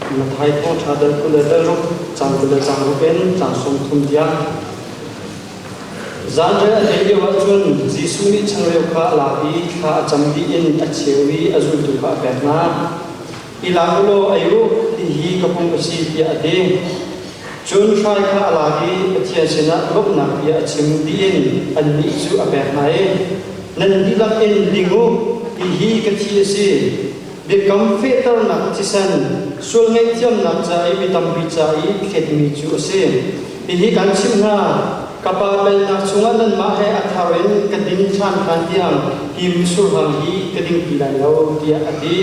Matthai thawngṭha dal 20 le dal ruk, caang 20 le caang ruk in caang 30 tiang. Zanriah a ei lio ahcun Jesuh nih changreu kha a lak i thla a cam dih in a cheu i a zultu kha a pek hna. I lak u law ei u, hihi ka pum a si tiah a ti. Cun hrai kha a lak i Pathian sinah lawmhnak bia a chim dih in annih cu a pek hna i, Nan dihlak in ding u, hihi ka thi a si. Biakam fehternak thisen, sual ngaihthiamnak ca i mi tampi ca i thletmi cu a si. Hihi kan chimh hna, ka Pa pennak chungah nanmah he a thar in ka ding ṭhan hlan tiang hi misurhang hi ka ding ti lai lo, tiah a ti.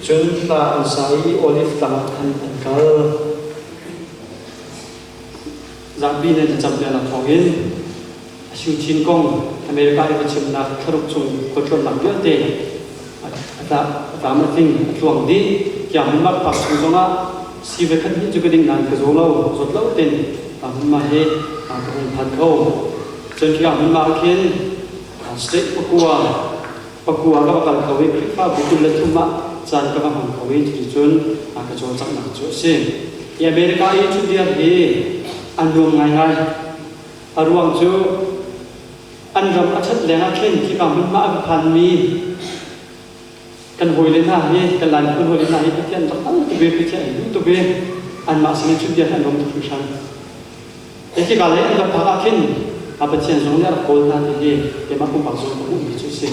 Cun hla an sa i Oliv tlang ah khan an kal. Zapi nan thlacam piaknak thawngin a siuchin kong America i va chimnak thlaruk chung khualtlawnnak vialte a tlam a tling a tluang dih. Tiang hmun mak pak chung zongah si ve khat hnih cu ka ding nain ka zaw lo, zawt lo ten hmunhma hi ka hung phan kho. Cun khi hmunhma ah khin state pakua pakua ka va kal kho i Khrihfabu 23 ah caan ka va hmang kho i cuticun ka cawlcanghnak cu a si. Hi America i ṭhutdir hi a nuam ngaingai. A ruang cu an ram a ṭhat lengah khin khika hmunhma a va phanmi kan hawile hna hi kan Lai miphun hawile hna hi Pathian rak hngal tuk i Pathian an duh tuk i anmah sin in ṭhutdir hi an nuam tuk hringhran. Khika lei an rak phak ah khin a Pathian zong nih a rak kawl hna ti hi keimah pumpak zong ka hmuhmi cu a si.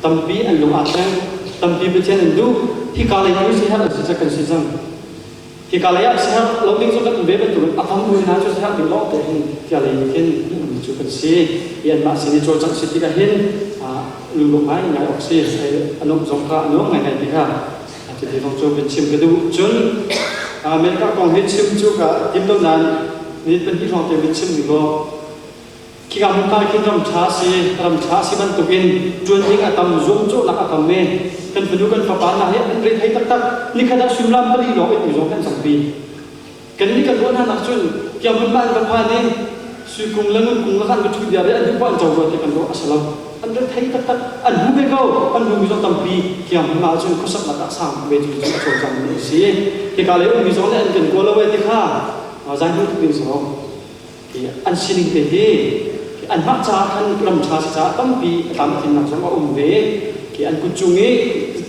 Tampi an lung aa thleng, tampi Pathian an duh. Hika lei tu si herh an si cang kan si cang. Hika lei ah siherh lo ding cu kan um ve bantukin a tam hna cu siherh ding lawng te hin tia lei nih khin hmuhmi cu kan si. I anmah sin i cawlcangh si tikah hin lungrawk ngaingai awk si. A nuamh zong kha a nuam ngaingai ti kha cuti zong cu vun chim ka duh. Cun America kong hi chim cu ka tim lo nain minute pahnih hrawng te vun chim ning law Khika hmun ah khin ram ṭha a si, ram ṭha a si bantukin ṭuan ding a tam, zuamcawhnak a tam i kan fanu kan fapa hna hi an rethei taktak. Nikhat ah suimilam pali lawng it mi zong kan tampi. Kannih kan ruah hna nak cun kia hmun ah an va phan i sui kung le ngun kung lakah an va ṭhu diar i an duh poah an co rua ti kan ruah a si lo. An rethei taktak, an hmu ve ko, an hmu mi zong tampi kia hmun ah cun khuasaknak ah sang ve cu cu a cawlcang mi a si. Hika lei ummi zong nih an kan kawl lo e ti kha zai hmu tuk ding si lo. An sining te hi anmah caah khan ram ṭha si caah tampi a tlamtlinnak zong a um ve. Khi an kut cung i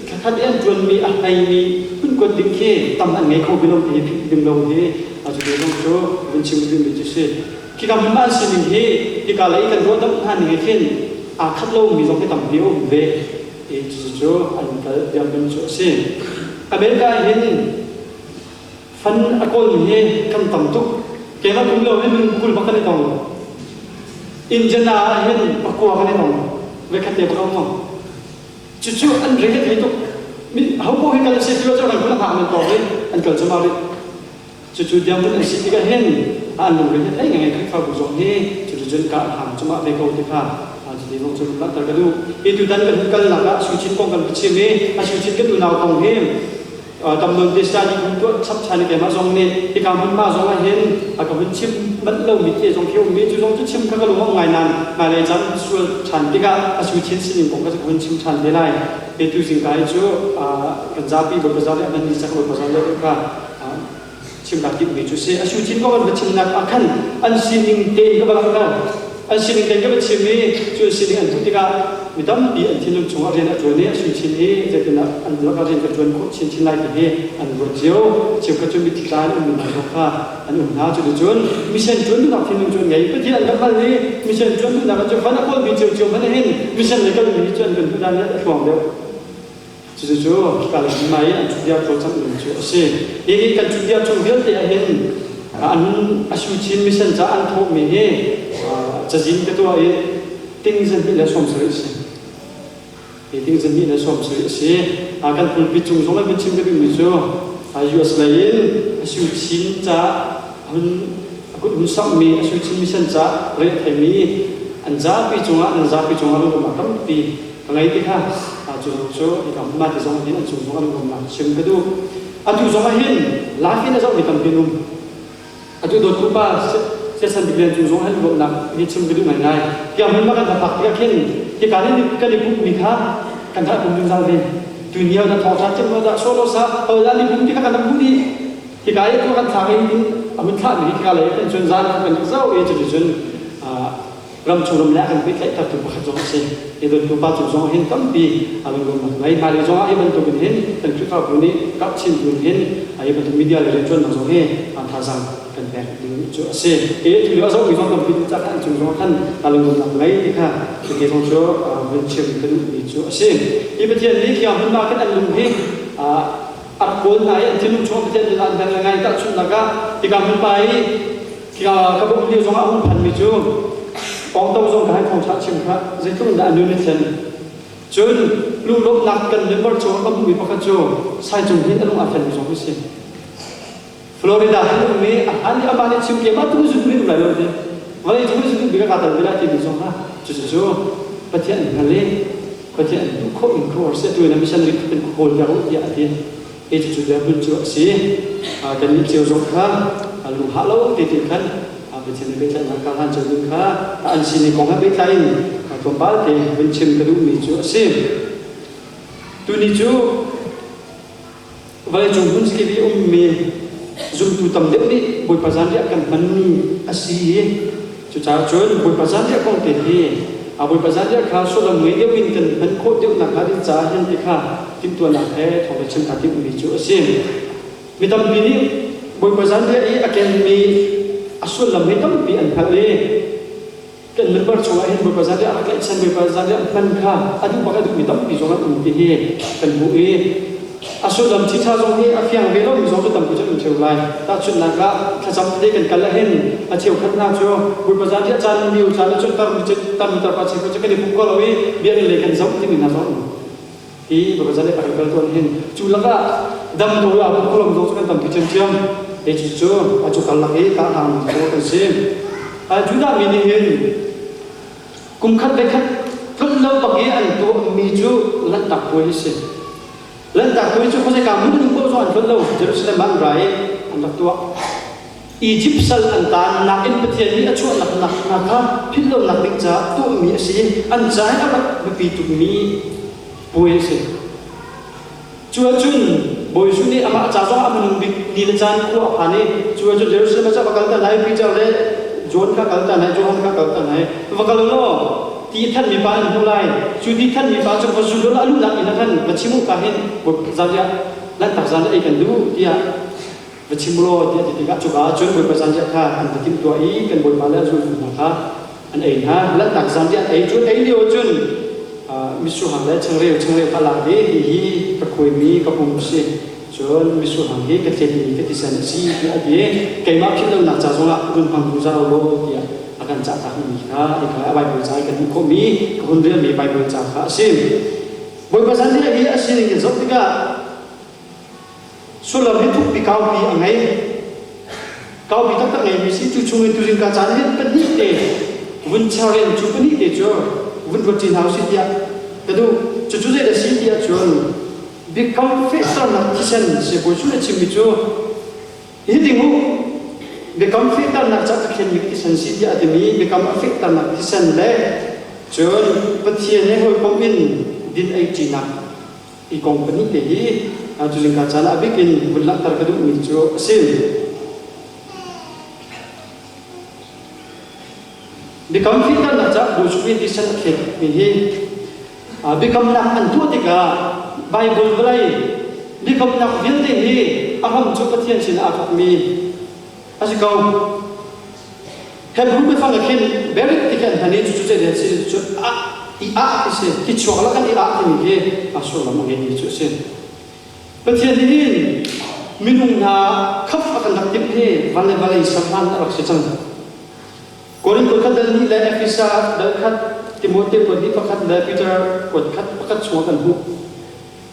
thlakhat i an ṭuanmi a hleimi hun kuat ding khi tam an ngei kho ve lo ti hi philh ding lo hi cu ve zong cu vun chim duhmi cu si. Khika hmun an sining hi hika lei kan ruahdamh hna ning he khin aa khat lomi zong hi tampi a um ve. I cucu an kal dirhmun cu a si. America hin Fan a kawlmi hi kan tam tuk. Keimah kum lo hin minung 20 bak kan i tong. Indiana ah hin pakua kan i tong. Voikhat te bak a um. Cucu an re thei tuk. Mi ho paoh hi kal a si ti lo cu ran kun a hngak nan tawk i an kal cuma rih. Cucu diamond an si tikah hin an lungre hi thei ngai Khrihfabu zong hi cuticun ka hang cuma ve ko ti kha cuti zong cu langhter ka duh. Hi tutan kan hun kalnak ah Suichin kong kan va chim i a Suichin kan unau kong hi Tam nawn te study hun tuah chap ṭhan i keimah zong nih hika hmunhma zong ah hin a ka hun chim manh lomi te zong khi a um i cu zong cu chim kha ka lung a um ngai nain hmailei caan sual ṭhan tikah a su chin sining kong kha cu ka hun chim ṭhan te lai. He tu zingka hi cu kan zapi Bawipa le a hman ni cak Bawipa le kha chim kaa timhmi cu si. A su chin kong an va chimnak ah khan an sining tein ka va langhter. An sining tein ka va chim i cu an sining an hmuh tikah mi tampi an thinlung chungah rian a ṭuan i a su chin i zeitindah an lakah rian ka ṭuan khawh chinchin lai ti hi an ruat cio. Cheukhat cu mithi tla in ummi hna zong kha an um hna. Cuticun mission ṭuan duhnak thinlung cu an ngei. Pathian an rak hngalh i mission ṭuan duhnak cu van a kawlmi ciocio hmanh hin mission lei kalmi hi cu an kan hmuh dan hi a thluang deuh. Cucu hika le hma i an ṭhutdir cawlcangh ning cu a si. Hi kan ṭhutdir chung vialte ah hin an a Chin mission ca an thawhmi hi cazin ka tuah i ting 270 a si. Hi ting 270 a si. Kan pulpit cung zong ah vun chim ka duhmi cu US lei in a Chin ca hun a kut hun samhmi a Chin mission ca reh theimi an zapi cungah an zapi cungah lungruamnak tampi Ka ngei ti kha cu cu hika mah ti zong hin an cung zong an lungruamnak chim ka duh. Atu zong ah hin live in a zohmi tampi an um. Atu dawtku pa siasan bik lian cung zong hin lungruamnak hi chim ka duh ngaingai. Tiang hmun ma kan va phak tikah khin hika nih kan i pumhmi kha kan rak pum zungzal ve. Tu ni ah na thawngṭha chim lo dah solo sa ho dah ni pum ti kha kan rak hmuh dih. Hika i tu kan thlak in a hun thlahmi hi hika lei kan cun zan kan zoh i cuticun ramchung ram le a kan pehtlaihtertu pakhat zong a si. Hi dawttu pa cung zong hin tampi a lunglawmnak ngei. Hmailei zong ah hi bantukin hin kan Khrihfabu nih karh chin tu hin hi bantuk media le rianṭuannak zong hi thazaang kan pek ding cu a si. Hi thil a zohmi zong tampi duh cah an cung zong khan lunglawmnak ngei ti kha cuti zong cu vun chim ka duhmi cu a si. Hi Pathian nih thiang hmunhma khin an lung hi a rak kawl hna i an thinlung chung Pathian nih an beng ngai tahchunhnak ah hika hmunhma i ka bawmh lio zongah a hung phanmi cu pawngto zong ka hai thawngṭha chim kha zeitluk in dah a nun i thlen. Cun lunglawmhnak kan member chung ah ka hmuhmi pakhat cu Saicung hin a lung aa thlenmi zong hi si. Florida hin ummi a hlan i amah nih chim keimah tu zun mi um lai lo ti vawlei cung zun mi ka kaa tel ve lai timi zong kha cucu Pathian an hngal i Pathian an duh khawh in khuar seh tu in missionary kan kawl piak u tiah a ti. Hi cucu dirhmun cu a si. Kan nih cio zong kha lung hah lo te tin khan Pathian nih pehtlaihnak ka hlan cio ding kha an sining kong he pehtlai in tlawmpal te vun chim ka duhmi cu a si. Tuni cu vawleicung hmun kip i ummi zumtu tam deuh nih Bawipa zanriah kan hmanmi a si i cucaah cun Bawipa zanriah kong te hi a Bawipa zanriah kha sullam ngei deuh in kan hman khawh deuh nakhnga ding caah hin ti kha timhtuahnak he thawngṭha chim kaa timhmi cu a si. Mi tampi nih Bawipa zanriah i a kenmi a sullam hi tampi an hngalh i kan member chungah hin Bawipa zanriah a tlaihchan Bawipa zanriah hman kha a duh bak a duhmi tampi zong an um ti hi kan hmuh i a sullam ṭhiṭha zong hi a fiang ve lomi zong cu tampi cu an um ṭheo lai. Tahchunhnak ah thlacam te kan kal ahhin a cheukhat hna cu Bawipa zanriah caan lio caan ahcun tarmi cu tarmi tarpa cheukhat cu kan i pum ko lo i biakinn lei kan zoh timi hna zong an um. Hi Bawipa zanriah kan kal tawn hin cu lakah dam ko i aa pum kho lomi zong cu kan tampi ṭhiamṭhiam. Hi cu a cu karlak i karhlang cu kan si. Judah mi nih hin kum khat ve khat tlun lo bak i an tuahmi cu Lanhtak Puai a si. Lanhtak Puai cu khuazei hmun in paoh zong an tlun lo. Jerusalem ah an ra i an rak tuah. Egypt sal an taannak in Pathian nih a chuahnak nak hna kha philh lonak ding caah tuahmi a si i an ca i a rak biapi tukmi puai a si. Cu ahcun Bawi Jesuh nih amah ca zongah a hmanung bik ni le caan khua a phan i cu ahcun Jerusalem ah cun va kal ta hna i Peter le John kha kal ta hna i Johan kha kal ta hna i va kal u law ti thanmi pa an hmuh lai. Cu ti thanmi pa cu va zul u law a luhnak inn ah khan va chim u ka hin zanriah Lanhtak zan ei kan duh tiah va chim u law tiah ti tikah cuka ah cun Bawipa zanriah kha an va timhtuah i kan Bawipa le a zultu hna kha an ei hna. Lanhtak zanriah an ei cu ei lio cun misurhang le changreu changreu kha lak i hihi ka khuaimi ka pum a si cun misurhang hi ka thletmi ka thisen a si tiah a ti i keimah philh lonak ca zongah run hmang zungzal law tiah a kan cahtakmi kha hika a Baibal ca i kan hmuh khawhmi ka hun relmi Baibal ca kha a si. Bawipa zanriah hi a sining in zoh tikah Sullam hi thukpi kaupi a ngei. Kaupi taktak ngeimi si cu chung in tuzing ka caan hin pahnih te vun char in cu pahnih te cu vun ruat ṭi hna usih tiah ka duh. Cucu zei dah si ti ahcun biakam fehternak thisen si Bawi Jesuh nih a chimmi cu hi ding u biakam fehternak ca ka thlenmi thisen si tiah a timi biakam a fehternak thisen le cun Pathian he hawikom in din ei ṭinak Hi kong pahnih te hi tuzingka caan ah a bik in vun langhter ka duhmi cu a si. Biakam fehternak caah Bawipa nih thisen a thletmi hi biakamnak an tuah tikah Baibal vawlei biakamnak vialte hi a hram cu Pathian sinah aa thawkmi a si ko. Hebrew biafang ah khin berit ti khi an hman i cucu zeidah a si cu ah i ah ti si ti chuak la kan i ah timi khi a sullam a ngeimi cu a si. Pathian nih hin minung hna khap a kan rak timh hi van le vawlei serhlan a rak si cang. Korinth khat dal nih le Efesa dal khat Timote kuat nih pakhat le Peter kuat khat pakhat chungah kan hmuh.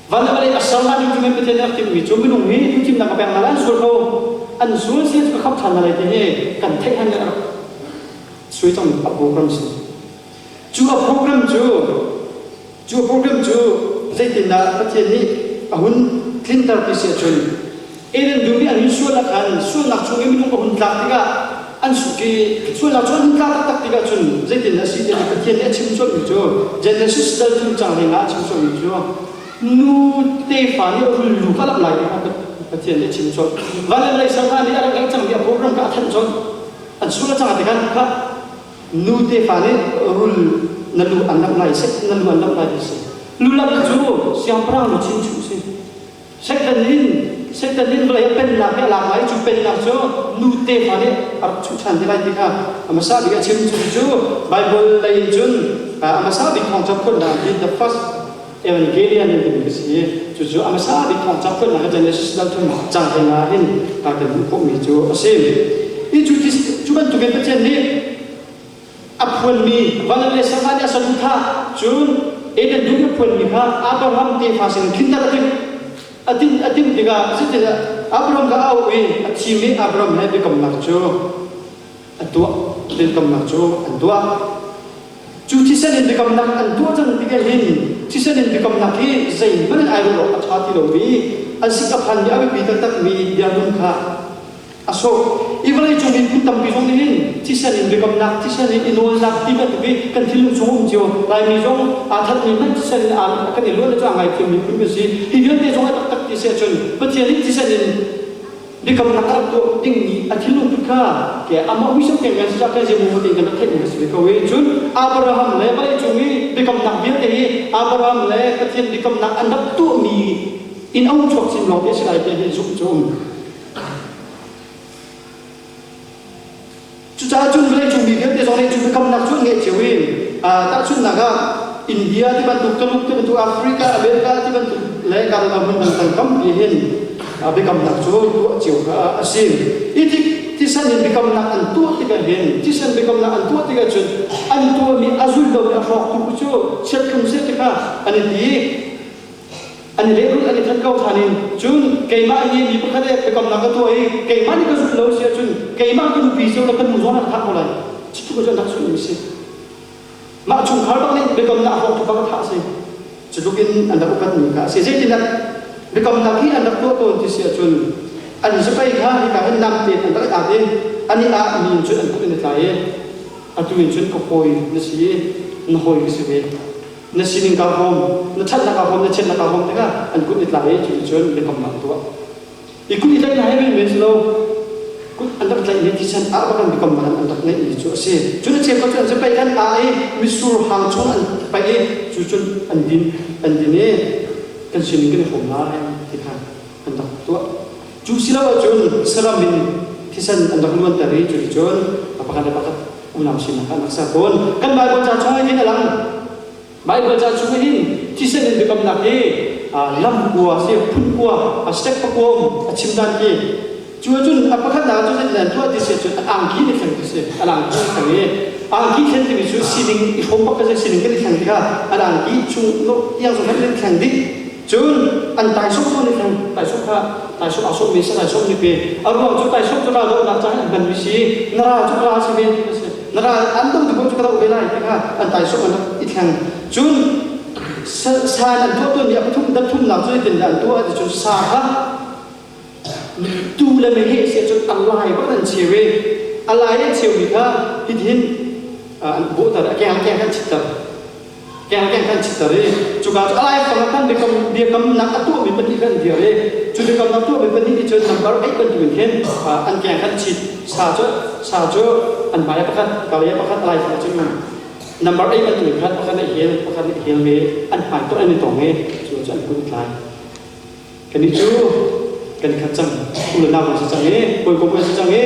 Van le vawlei a ser hlan in cu Pathian nih a rak timhmi cu minung hi duhthimnak a pek hna lai an sual ko an sual si cu ka khap ṭhan hna lai ti hi kan theih han le a rak sui cang a program si cu a program cu cu a program cu zeitindah Pathian nih a hun tlinter ti si ahcun Eden dum i an hun sual ah khan sualnak chung i minung a hun tlak tikah an ki sualnak cu an hun tlak taktak tikah cun zeitin a si ti Pathian nih a chim colhmi cu Genesis dal thum cang hlei ah a chim colhmi cu nu tefa nih a rul lu kha lamh lai ti kha. Pathian nih a chim colh. Van le vawlei ser hlan i a rak ngeih cangmi a program kha a thanh colh. An sul a cang tikhan kha nu tefa nih rul na lu an lamh lai, na lu an lamh lai ti si. Lu lamh cu siangpahrang luchin chuh si. Satan in Satan in vawlei a pennak hi a lak lai cu pennak cu nu tefa nih a rak chuh ṭhan te lai ti kha a hmasa bik a chim cu cu Bible lei in cun a hmasa bik thawngṭha phuannak hi the first Evangelion in timi ka si i cucu a hmasa bik thawngṭha phuannak hi Genesis dal thum cang theng ah hin kan hmuh khawhmi cu a si. I cu cu bantukin Pathian nih a phuanmi van le sangah nih a saduhthah cun Eden dum a phuanmi kha Abraham tefa sin tlinter a timh a timh a timh tikah zeitindah Abraham kha a auh i a thim i Abraham he biakamnak cu a tuah biakamnak cu an tuah cu thisen in biakamnak an tuah cang tikah hin thisen in biakamnak hi zeihmanh in ai ruah awk a ṭha ti lo i an sik a phanmi a biapi taktakmi biarum kha a sawh i vawleicung miphun tampi zong nih hin thisen in biakamnak thisen in i nawlnak ti bantuk hi kan thinlung chung um cio Laimi zong aa thatmi hmanh thisen in aa kan i luan cu a ngaithiam miphun kan si hi vialte zong a taktak ti si ahcun Pathian nih thisen in biakamnak a rak tuah dingmi a thinlung put kha ke amah muisam keng kan si cah kan zeimaw tein kan rak theihmi a si ve ko i cun Abraham le vawleicung i biakamnak vialte hi Abraham le Pathian biakamnak an rak tuahmi in a hung chuak chin lawng te a si lai ti hi zumh cu um Cucaah cun vawleicung mi vialte zong nih cu biakamnak cu an ngeih cio i tahchunhnak ah India ti bantuk, Tuluk ti bantuk, Africa, America ti bantuk le Canada hmun dangdang tampi hin biakamnak cu tuah cio kha a si. I thisen in biakamnak an tuah tikah hin thisen biakamnak an tuah tikah cun an tuahmi a zul lomi a hrawktu cu chiathlum seh ti kha an i ti. An i lehrulh an i that ko ṭhan in cun keimah hi mi pakhat he biakamnak ka tuah i keimah nih ka zulh lo si ahcun keimah ka nupi si lo ka nu zong an thah ko lai. Cutluk cu an rak zulhmi a si. Mah chungkhar bak nih biakamnak a hrawktu bak a thah a si. Cutluk in an rak upatmi kha a si. Zeitindah biakamnak hi an rak tuah tawn ti si ahcun an zapei kha hika hin namte an rak i at i an i ah mi in cun an kut in i tlai i atu in cun ka hawi na si i na hawi ka si ve. Na sining kaa hrawm, na ṭhatnak kaa hrawm, na chiatnak kaa hrawm tikah an kut i tlai i cu cun biakamnak an tuah. I kut i tlaihnak hi men si lo, kut an rak tlaih i thisen ah bak an biakamnak an rak ngeihmi cu a si. Cun a cheukhat cu an si paih an aa i mitsur hang chung an paih i cu cun an din an din i kan sining kan i hrawm lai ti kha an rak tuah. Cu si lo ahcun saram in thisen an rak luanter i cu cun pakhat le pakhat unau sinak an rak ser tawn. Kan Baibal ca chung hin a lang. Baibal ca chung hin thisen in biakamnak hi lam kua si phun kua a step pakua um a chim dan khi cu ahcun a pakhatnak cu zeitin an tuah ti si cun angki ni thleng ti si an angki ni thleng i angki thlen timi cu sining i hrawm bak ka si sining kan i thleng tikah an angki chung tiang zong kan thleng dih Cun an taisawm zong nih khan taisawm kha taisawm aa sawmmi si taisawm nih pe a ruang cu taisawm cu raldohnak caah an hmanmi si na ral cu ral si ve ti a si na ral an doh ti cu ka doh ve lai ti kha an taisawm an rak i thleng cun sa an tuah tawnmi a pathum dat thumnak cu zeitindah an tuah ti cun sa kha tuu le meheh si ahcun a lai bak an cheu i a lai an cheumi kha hitihin an bawhter a keng a keng khan chitter keng keng khan chitter i cuka cu a lai fang ah khan biakam biakamnak a tuahmi pahnih khan an dir i cu biakamnak tuahmi pahnih nih cun number 8 bantukin khin an keng khan chit sa cu sa cu an hmai ah pakhat kalei ah pakhat a lai fang ah cun number 8 bantukin khan pakhat nih hel pakhat nih hel ve an hmai tuah an i tong i cu cu an kun tlai Kannih cu kan i khat cang, u le nau kan si cang i, hawikom kan si cang i,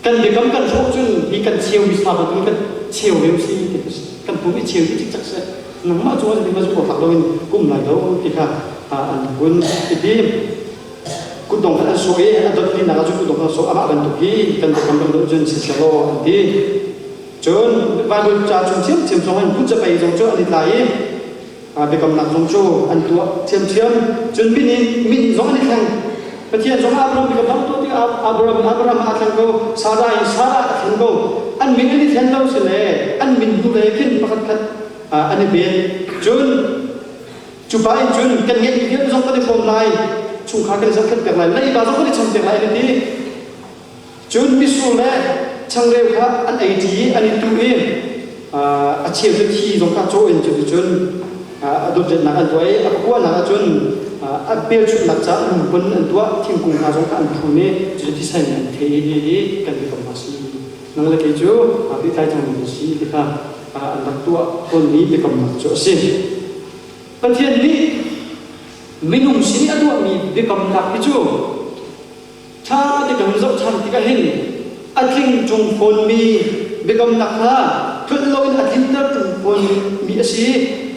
kan biakam kan hrawh cun hi kan cheumi sa bantukin kan cheu ve usih ti kan pum i cheu dih cikcek seh. Nangmah cu an ma zu tlak loin kum lai lo ti kha an hun i ti. Kutdong khan an sawh i a dot linak ah cun kutdong khan an sawh amah bantuk hi kan biakam kan doh cun siseh law an ti. Cun Bible ca chung thiamthiam zong in kut zapei zong cu an i tlai i biakamnak zong cu an tuah ṭhiamṭhiam. Cun min in min zong an i thleng. Pathian zong Abraham biakamnak tuah tikah Abraham in Abraham aa thleng ko, Sarah in Sarah a thleng ko. An min an i thlen lo si le an min hnu le khin pakhat khat an i bet. Cun cu pa in cun kan ngeihmi vialte zong kan i hrawm lai, chungkhar kan i zohkhenh piak lai, leiba zong kan i cham piak lai an i ti. Cun mitsur le changreu kha an ei ṭi i an i tu i a cheu cu thi zong kha caw in cuticun a dotletnak an tuah i a pakuanak ah cun A hmelchunhnak caah lungpon an tuah, thingkung hna zong kha an phun i cucu thisen in an theh i hihi kan biakam a si. Nang le kei cu aa pehtlai cangmi kan si ti kha an rak tuah tawnmi biakamnak cu a si. Pathian nih minung sin i a tuahmi biakamnak hi cu ṭha te kan zoh ṭhan tikah hin a tling ṭung fawnmi biakamnak kha tlolh loin a tlinter ṭung fawnmi a si.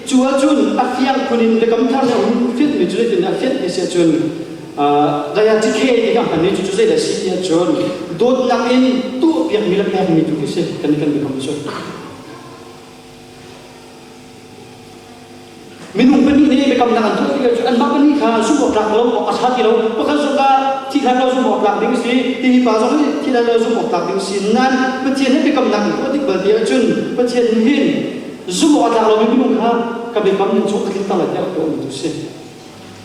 Cu ahcun a fiang khun in biakam thar nih a hun fianhmi cu zeitin a fianh ti si ahcun daya cikhe ti kha hman i cucu zeidah a si ti ahcun dawtnak in tuahpiakmi le pekmi tu khi si kan kan biakam cu. Minung pahnih nih biakamnak an tuah tikah cu anmah pahnih kha zumh awk tlak lo awk a ṭha ti lo. Pakhat zong kha thi hlan lo zumh awk tlak ding a si, timi pa zong nih thi hlan lo zumh awk tlak ding a si. Nain Pathian he biakamnak an tuah tik bal ti ahcun Pathian nih hin zumh awk a tlak lomi minung kha ka biakam nan cung a tlinter lai tiah a tuahmi cu a si.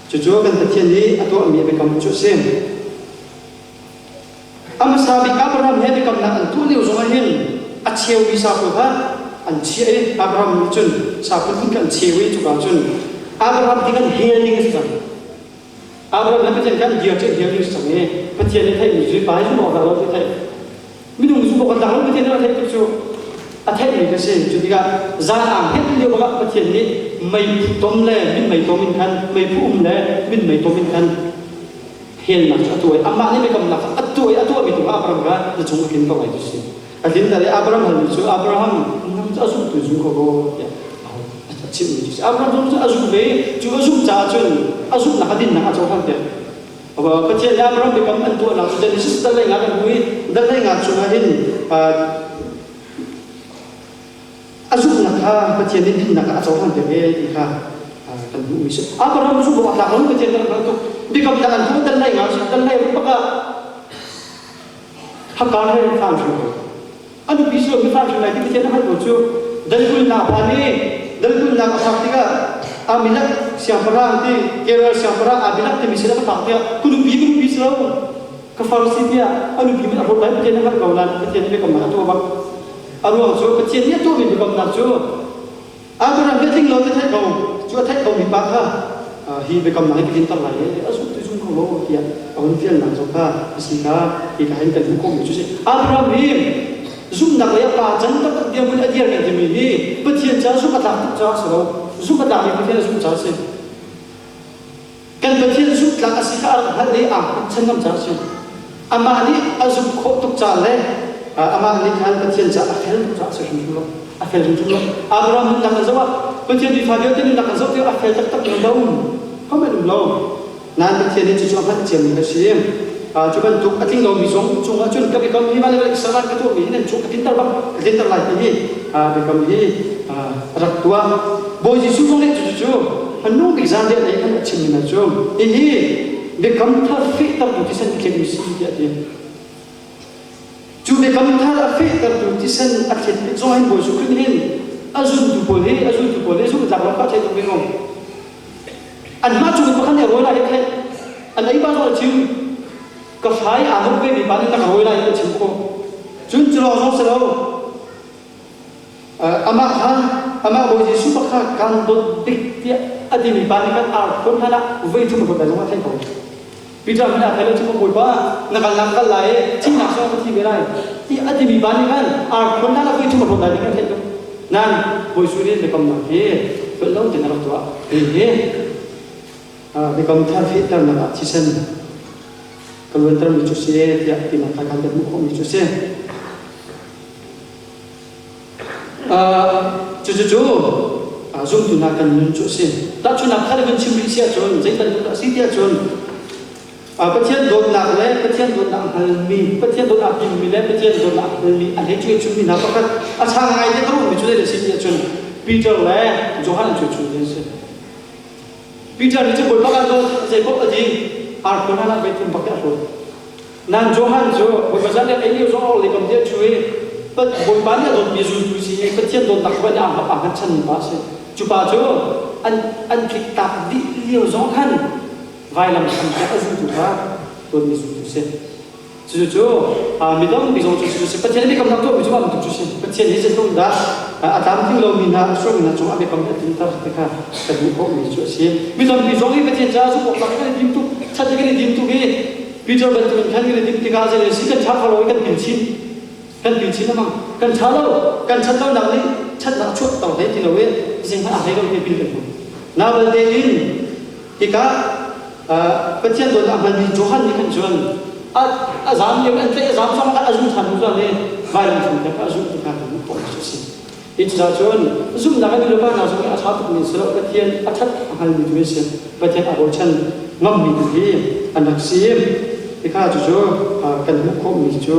Cucu kan Pathian nih a tuahmi a biakam cu a si. A hmasa bik Abraham he biakamnak an tuah lio zongah hin a cheumi saphu kha an chiah i Abraham nih cun saphu phun kha an cheu i cuka cun Abraham ti kan hel ding a si cang. Abraham le Pathian kha an dir cu hel ding a si cang i Pathian nih theihmi cu pa hi zumh awk dah lo ti theih. Minung zumh awk an tlak lo Pathian nih a theih tuk cu a theihmi ka si. Cu tikah zan aa hngilh lio bakah Pathian nih meiphu tom le minmei tom in khan meiphu um le minmei tom in khan helnak cu a tuah i amah nih biakamnak kha a tuah i a tuahmi tu kha Abraham kha na cung a tlin ko lai ti si. A tlin ta i Abraham halmi cu Abraham nang cu a zumtu zum ko ko tiah a chimhmi cu si. Abraham zong cu a zum ve cu a zumh caah cun a zumhnak a dinnak a cohlan piak. Pathian nih Abraham biakam an tuahnak cu Genesis dal lei nga kan hmu i dal lei nga chungah hin A zumhnak kha Pathian nih dinnak ah a cohlan piak e ti kha kan hmuhmi si. Abraham zumh awk a tlak lo Pathian nih a hngalh tuk. Biakamnak an tuah dan lei nga dan lei ruk bak ah Hakar he fa an hrin ko. A nupi si lomi fa an hrin lai ti Pathian a hngalh ko cu. Dalkulnak phan i dalkulnak a phak tikah Abimelek siangpahrang ti Gerar siangpahrang Abimelek timi sin a va phak tikah ka nupi ka nupi si lo ka far si tiah a nupi mit a hlawt lai Pathian a hngalh ko nain Pathian nih biakamnak a tuah bak. A ruang cu Pathian nih a tuahmi biakamnak cu Abraham hi a tling lo ti theih ko cu a theih komi pa kha hi biakamnak hi ka tlinter lai i a zumh tu zum kho lo tiah a hun fialnak zong kha a si kha hi ka hin kan hmuh khawhmi cu si. Abraham hi zumhnak lei a pa can taktak dirhmun a dir kan timi hi Pathian caah zumh a tlak tuk caah a si lo. Zumh a tlakmi Pathian a zumh caah a si. Kan Pathian zumhtlak a si kha a rak hngalh i aa hngatchan ngam caah a si. Amah nih a zumh khawh tuk ca le amah nih khan Pathian caah a fel tuk caah a si hrimhrim lo. A fel hrimhrim lo. Abraham nunnak kan zoh ah Pathian mi fa vialte nunnak kan zoh tikah a fel taktak in lo. Comment um lo. Nain Pathian nih cucu a hngalh ciami a si. Cu bantuk a tling lomi zong cungah cun ka biakam hi van le Israel ka tuahmi hi nan cung ka tlinter bak ka tlinter lai ti hi biakam hi rak tuah. Bawi Jesuh zong nih cucu hmanung bik zanriah lei khan a chimmi hna cu hihi biakam thar fehtertu thisen a thletmi si tiah a ti. Cu biakam thar a fehtertu thisen a thlet tik zong hin Bawi Jesuh Khrih hin a zultu pawl hi a zultu pawl hi zumh tlak lo kha thei tuk ve ko. Anmah cung in pakhat nih a rawi lai hi theih. An ei pa zong a chim. Ka hrai aa dawh ve mi pa nih na ka rawi lai hi a chim khawh. Cun cu lawng zong si lo. Amah kha amah Bawi Jesuh bak kha kan dawt bik tiah a timi pa nih khan ar khuan hlan ah voi thum a dawt lai zong a theih ko. Peter hmanh a thei lo cu Bawipa na kal nak kal lai i thihnak zong ka thi ve lai ti a timi pa nih khan ar khuan hlan ah voi thum a dawt lai ti khan theih ko. Nain Bawi Jesuh nih biakamnak hi tlolh lo tein a rak tuah. Hi hi biakam thar fehternak ah thisen ka luantermi cu si tiah tinak kha kan hmuh khawhmi cu si. Cucu zumtu hna kan nun cu a si. Tahchunhnak kha kan chim rih si ahcun zei bantuk dah a si ti ahcun Pathian dawtnak le Pathian dawtnak a hngalmi, Pathian dawtnak a himmi le Pathian dawtnak a hngalmi a hlei cuai hna pakhat a chang ngai te ka ruahmi cu zei a si ti ahcun Peter le Johan an cuai chung an si. Peter nih cun Bawipa kan dawt zei paoh a ti ar khuan ah voi thum bak te a hlawt. Nan Johan cu Bawipa zan le ei lio zong a lekam te chu i Bawipa nih a dawtmi zultu si i Pathian dawtnak cu aa aa hngatchanmi pa a si. Cu pa cu an an tliktak dih lio zong khan vailam hram tiah a zultu kha dawtmi zultu si. Cucu mi tampi zong cu si Pathian biakamnak tuahmi cu bantuk cu si. Pathian hi zeitluk dah a tlamtling lomi hna, a sualmi hna cungah biakam a tlinter ti kha kan hmuh khawhmi cu a si. Mi tampi zong hi Pathian caah zumh awk tlak kan i tim tuk, chat kan i tim tuk i Peter bantukin khan kan i tim tikah zei si kan ṭha kho lo i kan pil chin. Kan pil chin lengmang. Kan ṭha lo, kan ṭhat lonak nih ṭhatnak a chuahter hlei ti lo i zeihmanh a hlei lo ti pil kan hmu. Nabal tein Hika Pathian dawtnak hmanmi Johan nih khan cun a zaam lio an tlaih a zaam zong a zum ṭhan zungzal i vailam cung te kha a zumh ti kha kan hmuh khawh a si. Hi cucaah cun zumhnak a nulepa hna zong hi a ṭha tukmi si lo Pathian a ṭhat a hngalmi tu a si. Pathian a bochan ngammi tu hi an rak si. Hika cucu kan hmuh khawhmi cu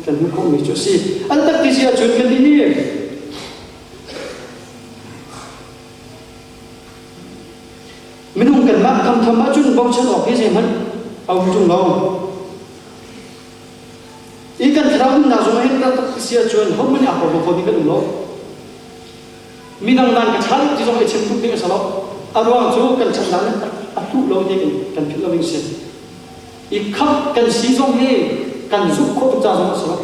kan hmuh khawhmi cu a si. An tak ti si ahcun kannih hi Minung kanmah thamtham ahcun bochan awk hi zeihmanh a um ṭung lo. I kan thlarau nunnak zong hin taktak si ahcun hohmanh nih aa porhlaw kho ding kan um lo. Midang dan ka ṭha ti zong i chim tuk ding a si lo. A ruang cu kan ṭhatnak nih a hluh lo ti kan philh lo ding si. I khamh kan si zong hi kan zumh khawh tuk ca zong a si lo.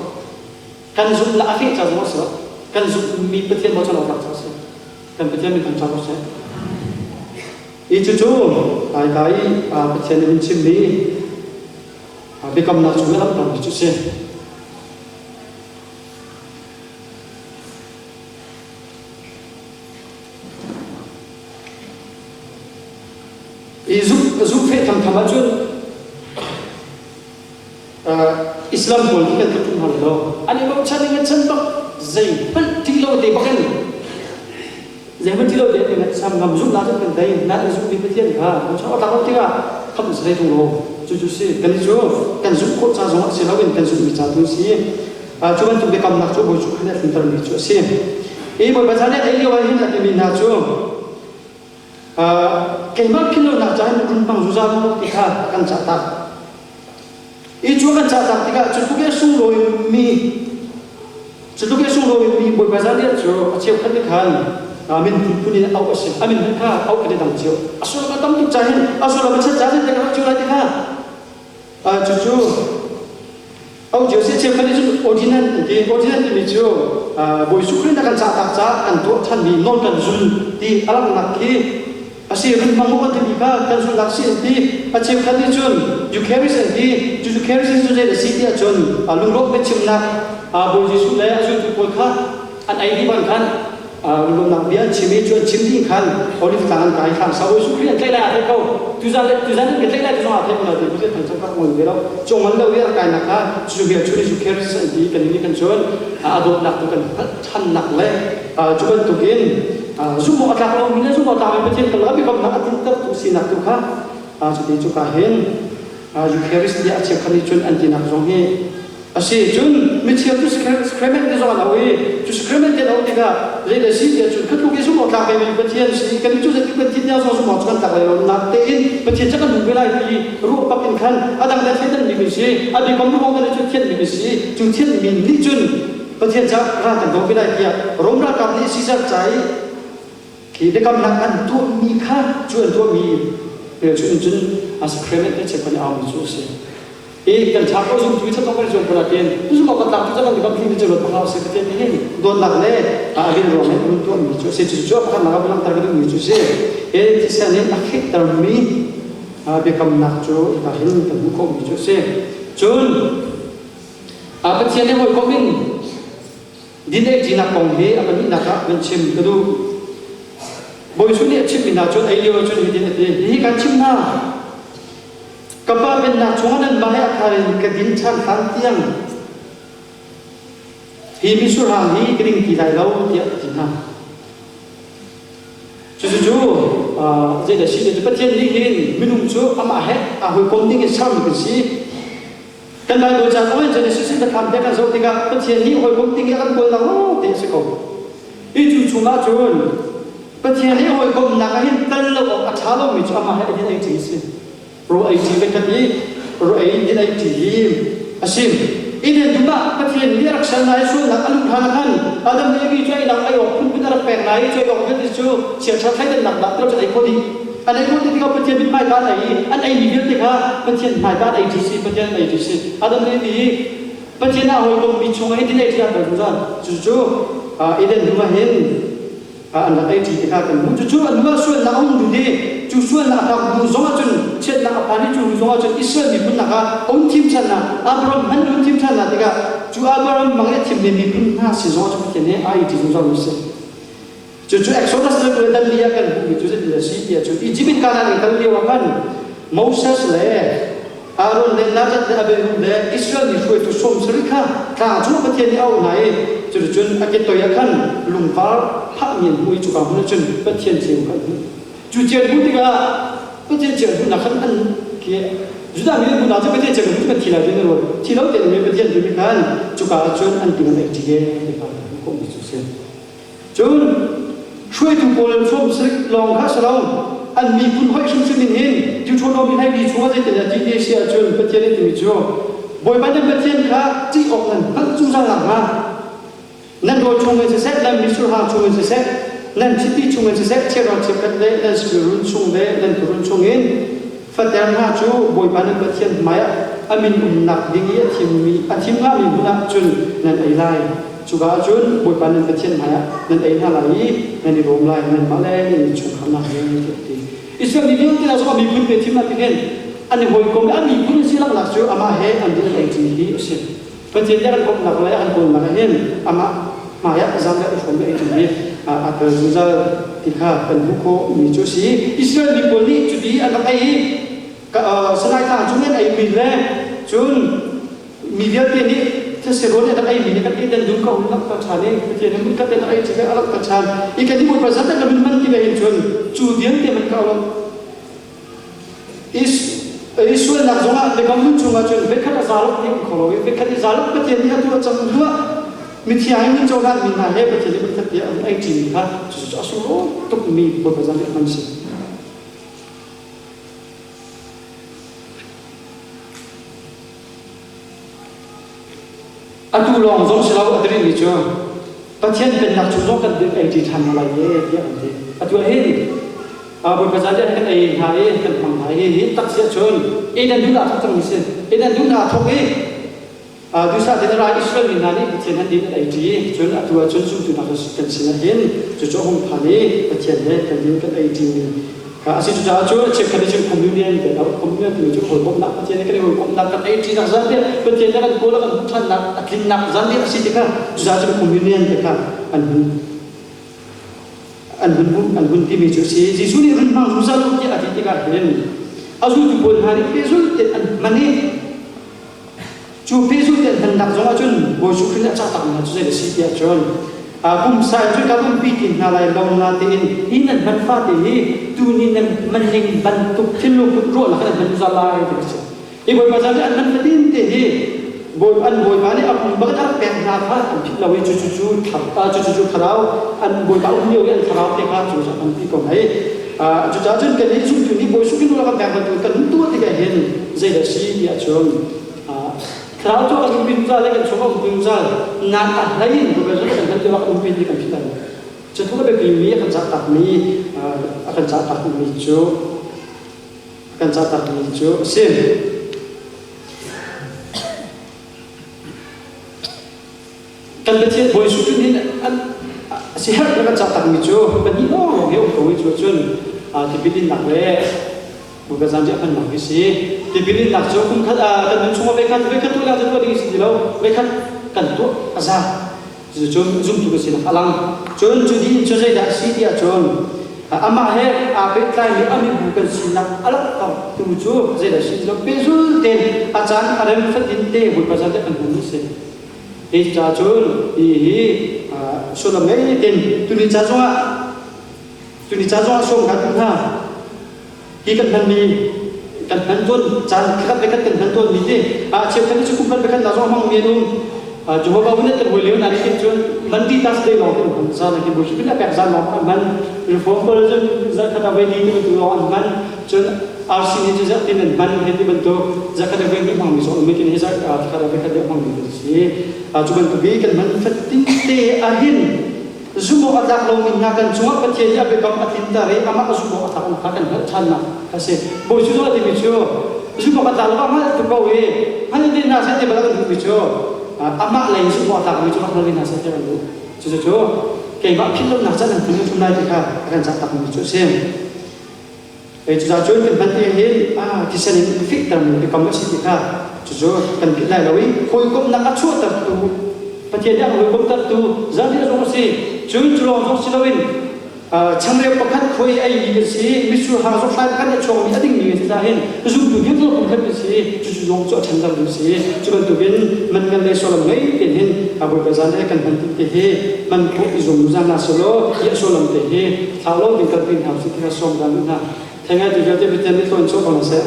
Kan zumh le a feh ca zong a si lo. Kan zumhmi Pathian bochan awk tlak ca a si. Kan Pathian min thangṭhat awk seh. I cucu hmaika i Pathian nih min chimmi biakamnak chung i a langhtermi cu a si. I zumhfeh thamtham ahcun Islam pawl khi kan tluk hna lo. An i bochan in an chan bak zeihmanh ṭih lo te bak in zeihmanh ṭih lo te in sam ngam zumhnak cun kan tei na in zumhmi Pathian kha kan chuah awk lo tikah khamh si hlei ṭung lo cucu si kan cu kan zumh khawh ca zong a si loin kan zumhmi ca tu si cu bantuk biakamnak cu Bawi cu khan a tlintermi cu a si i Bawipa ca nih ei lio ah hin a timi hna cu keimah philhlonak ca in run hmang zungzal u ti kha a kan cahtak. I cu kan cahtak tikah cu tluk i a sunglawimi cu tluk i a sunglawimi Bawipa zanriah cu a cheukhat nih khan min phunphun in auh a si. A min hmanh kha auh kan i dang cio. A sullam a tam tuk ca hin a sullam a chat ca hin kan auh cio lai ti kha cucu Auh cio si cheukhat nih cun ordinance an ti. Ordinance timi cu Bawi Jesuh Khrih na kan cahtak caah kan tuah ṭhanmi nawl kan zul ti a langhnak khi a si. Run hmang u kan timi kha kan zulhnak si an ti. A cheukhat nih cun Eucharist an ti. Cu Eucharist cu zei a si ti ahcun lungrawk biachimnak Bawi Jesuh le a zultu pawl kha an ei dih bang khan lungnak bia an chim i cu an chim ding khan Olive tlang an kai thlang sa Jesuh Khrih an tlaih lai aa theih ko tuzan le tuzan an ka tlaih lai ti zong aa theih ko lo ti Pathian thang cang ngol ve lo cung man lo i a kainak kha cu bia cu Jesuh Christ an ti kan nih kan cun a dawtnak tu kan hngalh ṭhannak le cu bantukin zumh awk a tlak lomi le zumh awk a tlakmi Pathian kan lakah biakamnak a tlintertu sinak tu kha cuti cu ka hin Eucharist tiah a cheukhat nih cun an tinak zong hi A si cun micheu cu sacrament ti zong an auh i cu sacrament ti an auh tikah zeidah si tiah cun khatluk i zumh awk tlak ve Pathian si kan cu zeitik kan thit zong zumh awk cu kan tlak lai lo nak tein Pathian cu kan hmu ve lai ti ruah bak in khan a dang le thleidan mi kan si a biakam ruang kan cu thianmi kan si cu thianmi nih cun Pathian ca ral kan do ve lai tiah Rom ralkap nih Caesar ca i khi biakamnak an tuahmi kha cu an tuahmi hmelchunh cun a sacrament te cheukhat nih aumi cu a si. I kan ṭha ko zumtu i thatawk kan zuam ko nain zumh awk kan tlak cu kan kam thing cu ruat hau si Pathian nih hin dawtnak le a rian ruang in run tuahmi cu a si. Cucu a pakhatnak ah langhter ka duhmi cu a si. Hi thisen in a fehtermi biakamnak cu hika hin kan hmuh khawhmi cu a si. Cun Pathian he hawikom in din ei ṭinak kong hi a pahnihnak ah van chim ka duh. Bawi Jesuh nih a chimmi hna cun ei lio cun hitin a ti, Hihi kan chimh hna, ka Pa pennak chungah nanmah he a thar in ka din ṭhan hlan tiang hi misurhang hi ka ding ti lai lo, tiah a ti hna. Cucu zeidah si ti Pathian nih hin minung cu amah he aa hawikom ding in sermi kan si. Kan Baibal ca zong in Genesis in biathlam te kan zoh tikah Pathian nih hawikom ding i a kan kawlnak lawng te a si ko. Hi cu chungah cun Pathian he hawikomnak ah hin tel lo awk a ṭha lomi cu amah he a din ei ṭi a si. Ro ei ṭi veikhat i ro ei din ei ṭi hi a si. Eden dum ah Pathian nih a rak ser hna i sualnak a luh hlan ah khan Adam le Evi cu einak ei awk phunphun a rak pek hna i cu ei awk vialte cu chiaṭha thleidannak dah ti lo cu ei khawh dih. An ei khawh tikah Pathian mithmai ka an ei i an eimi vialte kha Pathian hmai ka an ei ṭi si, Pathian an ei ṭi si. Adam le Eve hi Pathian ah hawikom mi chungah hitin ei ṭi an tel zungzal. Cucu Eden dum ah hin an rak ei ṭi ti kha kan hmuh. Cucu an hnu ah sualnak a hung lut i cu sualnak a tlak hnu zong ah cun chiatnak a phan i cu hnu zong ah cun Israel miphun hna kha a hun thim ṭhan hna. Abraham hmanh a hun thim ṭhan hna tikah cu Abraham mang i a thimmi miphun hna sin zong ah cun Pathian nih a ei ṭi zungzalmi a si. Cucu Exodus le le dan li ah kan hmuhmi cu zeitin a si ti ahcun Egypt in Canaan in kal lio ah khan Moses le Aaron le Nadab le Abihu le Israel mi hruaitu 70 kha tlang cung Pathian nih a auh hna i cuticun a ke toi ah khan lungvar phahmi an hmuh i cuka hmun ah cun Pathian ceu kha an hmuh. Cu ceu hmuh tikah Pathian ceu hmuhnak khan an khi Judah mi an hmuhnak cu Pathian ceu hmuh cu kan thi lai ti an ruat. Thi lo tein Pathian tu nih khan cuka ah cun an ting an ei ṭi e ti kha hmuh khawhmi cu a si. Cun hruaitu pawl sawmsarih lawng kha si lo, an miphun hoih hrimhrim in hin Deuteronomy 12 chungah zeitin a ti ti a si ahcun Pathian nih timi cu Bawipa nan Pathian kha ṭih awk nan hngalh zungzal nakhnga nan rawl chungin siseh, nan mitsurhang chungin siseh, nan chiti chungin siseh, chiahram chiakhat le nan saṭil chung le nan tuurun chungin fater hna cu Bawipa nan Pathian hmaiah a min umnak ding i a thimmi a thim hngami hmun ah cun nan ei lai. Cuka ah cun Bawipa nan Pathian hmaiah nan ei hna lai i nan i lawm lai, nanmah le nan innchungkhar hna he tiah a ti. Israel mi vialte hna zong a miphun pe thim ah hin an i hawikom i a miphun an si langhnak cu amah he an din an ei ṭi hi a si. Pathian nih a kan komhnak le a kan kawlnak ah hin amah hmaiah zam le i hrawm le ei ṭi hi aa tel zungzal ti kha kan hmuh khawhmi cu a si. Israel mi pawl nih cuti an rak ei i Sinai tlang cung in eimi le cun mi vialte nih these rawl nih rak eimi nih kan Eden dum ka hun langhter ṭhan i Pathian nih hmunkhat in rak ei ṭi a langhter ṭhan i kan i Bawipa zat kan hun hman ti le hin cun cu vialte man ka lo i sualnak zongah biakam nun chungah cun vekhat a zalok ti um kho lo i vekhat i zalok Pathian nih atu a cang hnuah mithiang in cohlan mi hna he Pathian nih hmunkhat ti an ei ṭimi kha cucu a sunglawi tukmi Bawipa zan nih hman si. Atu lawng zong si lo a ti rihmi cu Pathian pennak chung zong kan ei ṭi ṭhan hna lai e tiah an ti. Atu ah hin Bawipa zan kan ei hna i kan hmang hna i hi tak si ahcun Eden duhnak thawk cangmi si. Eden duhnak thawk i Duhsah tein a ra Israel mi hna nih Pathian han din an ei ṭi. Cun atu ahcun zumtu hna kan sinah hin cucu a hung phan i Pathian he kan din kan ei ṭimi kha a si. Cucaah cun cheukhat nih cun communion kan auh. Communion timi cu hawikomhnak Pathian he kan i hawikomhnak kan ei ṭinak zan te Pathian he kan kawl a kan hmuh ṭhannak a tlinnak zan te a si ti kha cucaah cun communion te kha an hun an hun hmuh an hun timi cu a si. Jesuh nih run hmang zungzal u tiah a ti tikah hin a zultu pawl hna nih pehzulh tein an hman i Cu pehzulh tein hmannak zongah cun Bawi Jesuh Khrih nih a cah takmi hna cu zei a si tiah cun pumsa in cun kan umpi ti hna lai lo natein hi nan hman fate hi tuni nan hman ning bantuk thinlung put ruahnak in an hman zungzal lai ti a si. Hi Bawipa caan an hman fatin te hi Bawi an Bawipa nih a pum bak in a rak pek hna kha an philh lo i cu cu cu cu cu cu thlarau an Bawipa um lio i an thlarau te kha cu cu an ti ko hei. Cucaah cun kannih zumtu nih Bawi Jesuh Khrih kan pek bantuk kan tuah tikah hin zeidah a si tiah cun thlarau cu kan umpi zungzal le kan chung a umpi zungzal nak a hlei in Bawipa Jesuh kan hman tiah kan umpi ti kan philh lai cu tluk a biapimi a kan cah takmi a kan cah takmi cu a kan cah takmi cu a si. Kan Pathian Bawi Jesuh Khrih nih an a siherh kan cah takmi cu pahnih lawnglawng hi um ko i cu cun tipil innak le Bawipa zanriah hmannak hi si. Tipil innak cu kum khat kan nun chungah voikhat voikhat tuah lang tuah ding si ti lo voikhat kan tuah a za. Cucun zumtu kan sinak a lang. Cun cu dih in cu zeidah a si ti ahcun amah he aa pehtlaimi a mibu kan sinak a langhter tu cu zeidah a si ti lo pehzul tein a caan a rem fatin te Bawipa zanriah kan hman ni si. Hi ca cun hi hi sullam ngei tein tuni ca zongah tuni ca zongah sawm kan duh hna. Hi kan hmanmi kan hman tawn caan khat le khat kan hman tawn mi te a cheukhat cu kum khat le khat na zong hmang mi an um. Jehovah Witness kan hawi lio na nih cun Monday Thursday lawng kan hman zan hi worship a pek zan lawng kan hman reform pawl cun zarkhat ah voi ni ti bantuk lawng an hman cun RC nih cu zarh tin an hman hei ti bantuk zarkhat ah voi hnih hmangmi zong um i hi zarh khat ah voi khat deuh hmangmi kan si. Cu bantuk i kan hman fatin te ahhin Zumh awk a tlak lomi hna kan cungah Pathian nih a biakam a tlinter i amah a zumh awk a tlak kha kan hngalh ṭhannak a si. Bawi cu a timi cu zumh awk a tlak lo a hngalh tuk ko i hngal te hna seh ti bal a kan duhmi cu amah lei in zumh awk a tlakmi cu rak hngal ve hna seh ti a kan duh. Cucu keimah philh lonak can an phun thum lai ti kha a kan cah takmi cu a si. Cucaah cun kan hman ti hin thisen in fehtermi biakam a si ti kha cucu kan philh lai lo i hawikomhnak a chuahtertu Pathian nih a hawikomhtertu zanriah zong a si. Cun cu lawng zong si loin changreu pakhat khuai ei mi kan si, mitsur hang zong hlai pakhat a chuakmi a dingmi kan si caah hin zumtu vialte pumkhat kan si. Cucu zong cu a ṭhanter ding si. Cu bantukin man ngan le sullam ngei tein hin Bawipa zan le kan hman ti te hi man khawh i zum zan hna selaw hi a sullam te hi thlau lo ding kalpi hna usih ti kha sawm dan hna. Thei ngai tu vialte Pathian nih tluan chuah ko hna seh.